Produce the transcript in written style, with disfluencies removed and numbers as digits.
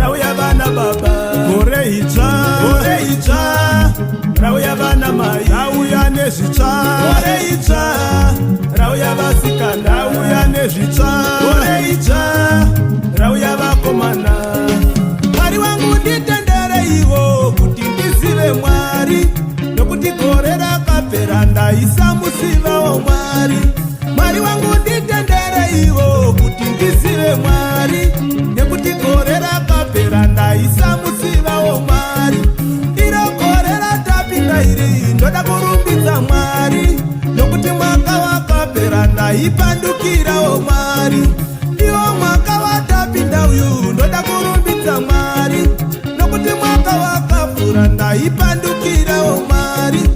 Rauya vana baba. Gore idzva, gore idzva rauya vana mai. Rauya nezvitsva. Gore idzva rauya vasikana. Rauya nezvitsva. Gore idzva rauya vakomana. Mwari wangu, nditendereiwo kuti ndizive Mwari, nokuti gore rakapera ndaisamuzivawo Mwari. Mwari wangu, nditendereiwo kuti ndizive Mwari, nekuti gore rakapera ndaisamuzivawo Mwari. Iro gore ratapinda iri, ndoda kurumbidza Mwari, nokuti mwaka wakapera ndaipandukirawo Mwari. Iwo mwaka watapinda uyu, ndoda kurumbidza Mwari, nokuti mwaka wakapfuura ndaipandukirawo Mwari.